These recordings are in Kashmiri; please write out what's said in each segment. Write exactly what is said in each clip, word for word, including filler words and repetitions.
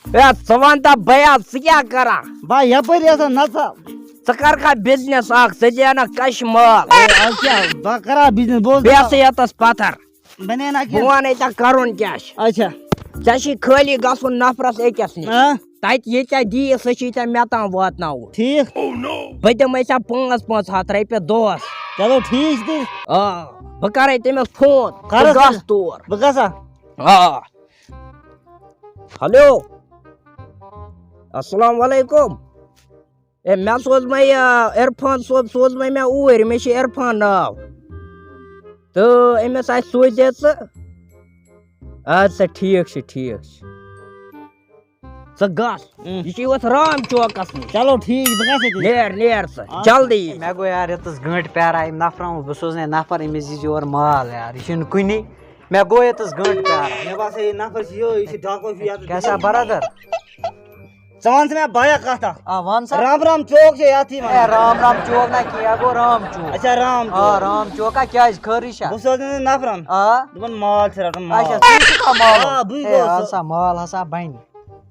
ہے، ژٕ وَن تہٕ بیا، ژٕ کیٛاہ کران؟ بہٕ یَپٲرۍ آسان نَژان۔ ژٕ کر کھا بزنس اکھ، ژٕ دِ نہ کشہِ مال۔ ہے، از کیٛاہ؟ بہٕ کرا بزنس، بہٕ اوسُس بیٚیہِ ہسا ییٚتس پتھر۔ بنے نا بہٕ کینٛہہ۔ وَنے ژےٚ کرُن کیٛاہ چھُ۔ اچھا۔ ژےٚ چھُے خٲلی گژھُن نفرس أکِس نِش۔ ہاں؟ تَتہِ یہِ ژےٚ دِیہِ، سُہ چھُے ژےٚ مےٚ تام واتناوُن۔ ٹھیٖک۔ بہٕ دِمے ژےٚ پانٛژھ پانٛژھ ہتھ رۄپیہِ دۄہس۔ چلو ٹھیٖک چھُ تیٚلہِ۔ آ، بہٕ کرے تٔمِس فون۔ کر ژٕ حظ گژھ تیٚلہِ؟ تور۔ بہٕ گژھا؟ آ۔ ہیلو۔ السلام علیکم۔ اے، مےٚ سوزمَے یہِ عرفان صٲب، سوزمَے مےٚ اوٗرۍ، مےٚ چھُ عرفان ناو۔ تہٕ أمِس آسہِ سوٗزِتھ ژٕ۔ اَدٕ سا، ٹھیٖک چھُ، ٹھیٖک چھُ۔ ژٕ گژھ۔ اۭں۔ یہِ چھُ یوت رام چوکَس نِش۔ چلو، ٹھیٖک، بہٕ گژھٕ تیٚلہِ۔ نیر، نیر ژٕ، آ۔ جلدی۔ مےٚ گوٚو یار ییٚتَس گٲنٛٹہٕ پیاران أمۍ نفرَن، بہٕ سوزنَے نفر، أمِس دیٖزِ یورٕ مال یار، یہِ چھُنہٕ کُنی۔ مےٚ گوٚو ییٚتَس گٲنٛٹہٕ پیاران۔ مےٚ باسان، یہِ نفر چھُ یِہوٚے، یہِ چھُ ڈاکو ہیوٗ یَتَس۔ کیٛاہ سا برادر؟ ژٕ وَن ژٕ مےٚ بایَک کَتھ اَکھ۔ آ، وَن سا۔ رام رام چوک چھےٚ یَتھ یِوان؟ اے، رام رام چوک نہ کینٛہہ، گوٚو رام چوک۔ اچھا، رام آ، چوک۔ رام چوک، آ، کیٛازِ خٲرٕے چھا؟ بہٕ سوزٕ نہٕ نفرَن۔ آ۔ دَپان مال چھِ رَٹُن، مال۔ اچھا، ژٕ چھُکھا مال؟ آ، بٕے اے، گوٚوس۔ اَن سا مال ہسا بَنہِ۔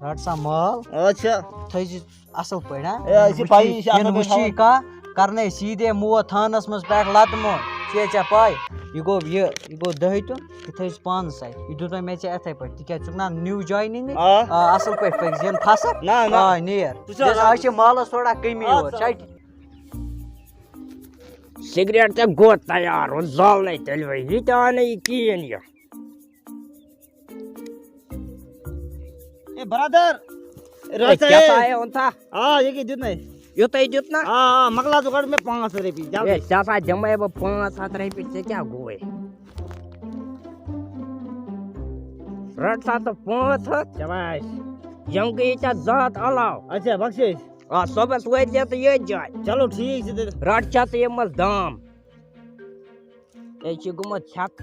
رَٹ سا مال۔ اچھا۔ تھٲیزِ اَصٕل پٲٹھۍ، ہا؟ اے، یہِ چھِ پَیی، یہِ چھِ یِنہٕ اَصٕل پٲٹھۍ وٕچھی تھاوان۔ کانٛہہ، کَرنَے سیٖدے موت تھانَس منٛز پٮ۪ٹھ لَتہٕ موت۔ چھے ژےٚ پَے؟ یہِ گوٚو یہِ، یہِ گوٚو دٔہہِ تیُن، یہِ تھٲیزِ پانَس اَتھِ۔ یہِ دیُتمَے مےٚ ژےٚ یِتھَے پٲٹھۍ، تِکیٛازِ ژٕ چھُکھ نا نِو جوینِنٛگٕے؟ آ۔ آ، اَصٕل پٲٹھۍ پٔکۍ زِ، یِنہٕ پھَسَکھ۔ نہ، نہ۔ آ، نیر۔ ژٕ چھُ بیٚیہِ حظ آز چھِ مالَس تھوڑا کٔمی آ، یور، ژٕ چھَے؟ سِگریٹ تہِ گوٚو تیار، وۄنۍ زالنَے تیٚلہِ وۄنۍ۔ یہِ تہِ آو نہٕ یہِ کِہیٖنۍ یہِ۔ اے برادر، اے، رَٹھ سا، کیٛاہ اے۔ سا، اے، اوٚن تھا؟ آ، یہِ کیٛاہ دیُت نَے؟ یُتُے دیُت نا؟ آ، آ، مۄکلاو ژٕ گۄڈٕ مےٚ پانٛژھ ہَتھ رۄپیہِ، جلدی۔ اے، ژےٚ سا دِمَے بہٕ پانٛژھ ہَتھ رۄپیہِ، ژےٚ کیٛاہ گوٚوُے؟ رَٹ سا ژٕ پانٛژھ ہَتھ، چلاش۔ یِم گٔیے ژےٚ زٕ ہَتھ علاوٕ۔ اچھا، بخشش۔ آ، صُبحَس وٲتۍ زِ ژٕ ییٚتھۍ جایہِ۔ چلو، ٹھیٖک چھُ تیٚلہِ۔ رَٹ سا ژٕ یِم منٛز دام۔ أسۍ چھِ گوٚمُت چھک۔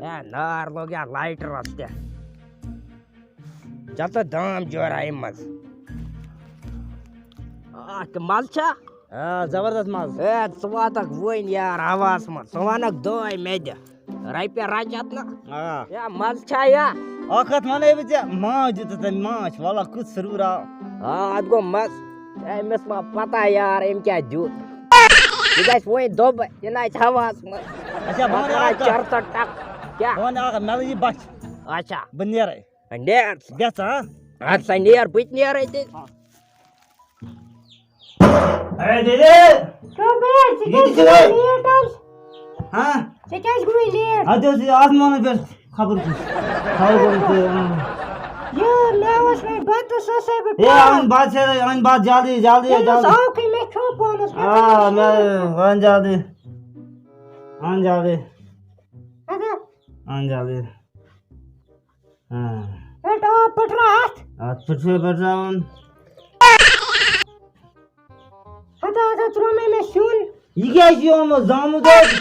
اے، نار لوٚگ یا لایٹرس تہِ۔ ژےٚ تہٕ دام جورا اَمہِ منٛز۔ آ، تہٕ مَزٕ چھا؟ آ، زبردست مَزٕ۔ اے، ژٕ واتکھ وۄنۍ یار ہواہَس منٛز۔ ژٕ وَنکھ دۄہَے مےٚ دِ۔ رۄپیہِ رَچَتھ نہٕ۔ آ۔ یا مَزٕ چھا یا؟ اَکھ کَتھ وَنَے بہٕ ژےٚ، ماچھ دیُتُتھ تٔمۍ ماچھ، وَلہ کُس سرور آو۔ آ، اَتھ گوٚو مَزٕ۔ أمِس ما پَتہ یار، أمۍ کیٛاہ دیُت۔ یہِ گژھِ وۄنۍ دۄبہٕ، یہِ نَژِ ہواہَس منٛز۔ اچھا، بہٕ وَنہٕ اَتھ اَکھ کَتھ۔ چَرتہٕ ٹَک۔ کیٛاہ؟ بہٕ وَنہٕ اَکھ، مےٚ لٔج یہِ بَچھ۔ اچھا۔ بہٕ نیرَے۔ نیر۔ گژھ ژٕ، ہا؟ اَدٕ سا نیر، بہٕ تہِ نیرَے تیٚلہِ۔ اے دیدے! کیٛاہ بیا، ژٕ یہِ کیٛازِ تہِ چھُ گوٚوُے وۄنۍ۔ لیٹ آز؟ ہاں؟ ژےٚ کیٛازِ گوٚوُے لیٹ؟ اَتہِ اوس یہِ آسمانَس پٮ۪ٹھ خبر کُس۔ خبر کُس تہٕ، اۭں۔ یہِ مےٚ اوس وۄنۍ بَتہٕ، سُہ ٲسَے بہٕ ہے، کھٮ۪وان۔ اَن بَتہٕ چھےٚ، اَن بَتہٕ جلدی، جلدی، تٔمِس جلدی۔ آوکھٕے، مےٚ کھیوٚو پانَس، مےٚ آ، کھیوٚو مےٚ، پانَس۔ اَن جلدی۔ اَن جلدی۔ اَدٕ۔ اَن جلدی۔ ہاں۔ پٮ۪ٹھ آو پٔٹھرا اَتھ۔ اَتھ پٮ۪ٹھ چھُ پٔٹھراوُن۔ ہتا، ہتا، ترٛوو مےٚ، مےٚ سیُن۔ یہِ کیٛازِ چھُ آمُت زامُت دۄد؟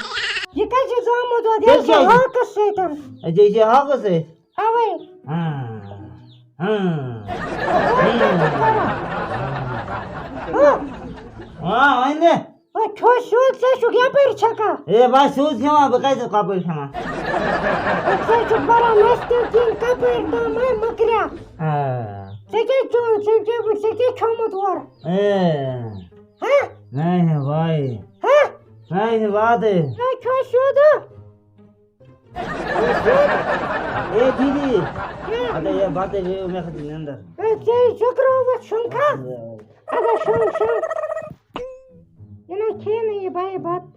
یہِ کَتہِ چھُ زامُت دۄد؟ یہِ تیٚلہِ چھُ کیٛازِ؟ ہاکَس سۭتۍ۔ اَدٕ یہِ چھِ ہاکَس سۭتۍ۔ اَوَے۔ ہاں۔ ہاں۔ ہاں۔ ہاں، وۄنۍ نہٕ۔ وۄنۍ کھیوٚو سیوٚد، ژٕ چھُکھ یَپٲرۍ چھَکان۔ ہے، بہٕ ہا سیوٚد کھٮ۪وان، بہٕ کَتہِ چھُس کَپٲرۍ کھٮ۪وان؟ ژٕ چھُکھ بَران نَستہِ کِنۍ کَپٲرۍ تام، ہے مٔکریا۔ آ۔ ژےٚ کیٛاہ چیوٚو؟ ژےٚ کیٛاہ، ژےٚ کیٛاہ کھیوٚمُت اورٕ؟ اے۔ ہہ؟ نہیں ہے بھائی۔ ہہ؟ نہیں ہے بات ہے۔ ہے کھیوٚو سیوٚد؟ اے دیدی۔ کیٛاہ؟ اَدٕ یہِ بَتہٕ ہے گٔیو مےٚ خٲطرٕ نٮ۪نٛدٕر۔ ہے، ژےٚ شُکرو وۄتھ شۄنٛگ کھا؟ اَدٕ شۄنٛگ، شۄنٛگ۔ یہِ نہ کھیٚیہِ نہٕ یہِ بَیہِ بَتہٕ۔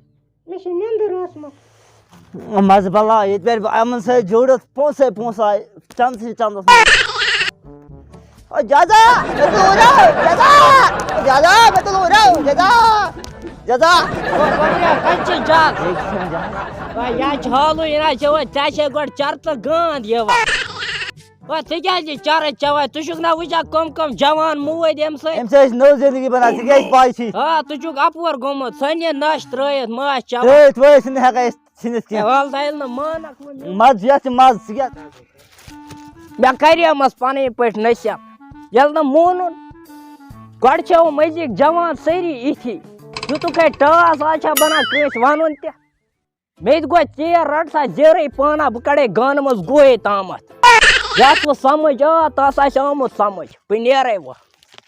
مےٚ چھِ نٮ۪نٛدٕر ٲسمٕژ۔ مَزٕ بَلاے، ییٚتہِ پٮ۪ٹھ بہٕ یِمَن سۭتۍ جوڑَتھ، پونٛسَے پونٛسہٕ آے، چَندسٕے چَندَس منٛز۔ او جَزا، مےٚ تُل اورٕ، جَزا، جَزا، مےٚ تُل اورٕ، جَزا، جَزا۔ او بَبریا، کَتہِ چھِ جَز؟ ییٚتہِ چھِ جَز۔ او یا چھِ حالٕے نہ، ژےٚ وۄنۍ، ژےٚ چھے گۄڈٕ چَرتہٕ گانٛد یِوان۔ او ژٕ کیٛازِ چرس چٮ۪وان؟ ژٕ چھُکھ نہ وٕچھان کٕم کٕم جوان موٗدۍ اَمہِ سۭتۍ؟ أمۍ سۭتۍ چھِ نٔو زندگی بنان، ژٕ کیٛازِ پاے چھی؟ آ، ژٕ چھُکھ اَپور گوٚمُت، ژھٕن یہِ نشہٕ ترٛٲیِتھ، ماچھ چٮ۪وان۔ ترٛٲیِتھ وٲیِتھ چھِنہٕ ہٮ۪کان أسۍ ژھٕنِتھ ہے، کینٛہہ۔ وَلہٕ سا، ییٚلہِ نہٕ مانکھ وۄنۍ میون۔ مَزٕ چھُ، یَتھ چھِ مَزٕ، ژٕ کیٛاہ؟ مےٚ کریمَس پَنٕنۍ پٲٹھۍ نصیحت، ییٚلہِ نہٕ مونُن۔ گۄڈٕ چھِ یِم أزِکۍ جوان سٲری یِتھی۔ دِتُکھ ہے ٹاس، آز چھا بَنان کٲنٛسہِ وَنُن تہِ؟ مےٚ تہِ گوٚو ژیر، رَٹ سا زیرٕے پانہ، بہٕ کَڑے گانہٕ منٛز گوہے تامَتھ۔ یَتھ وۄنۍ سَمٕجھ آ، تَس آسہِ آمُت سَمٕجھ، بہٕ نیرَے وۄنۍ۔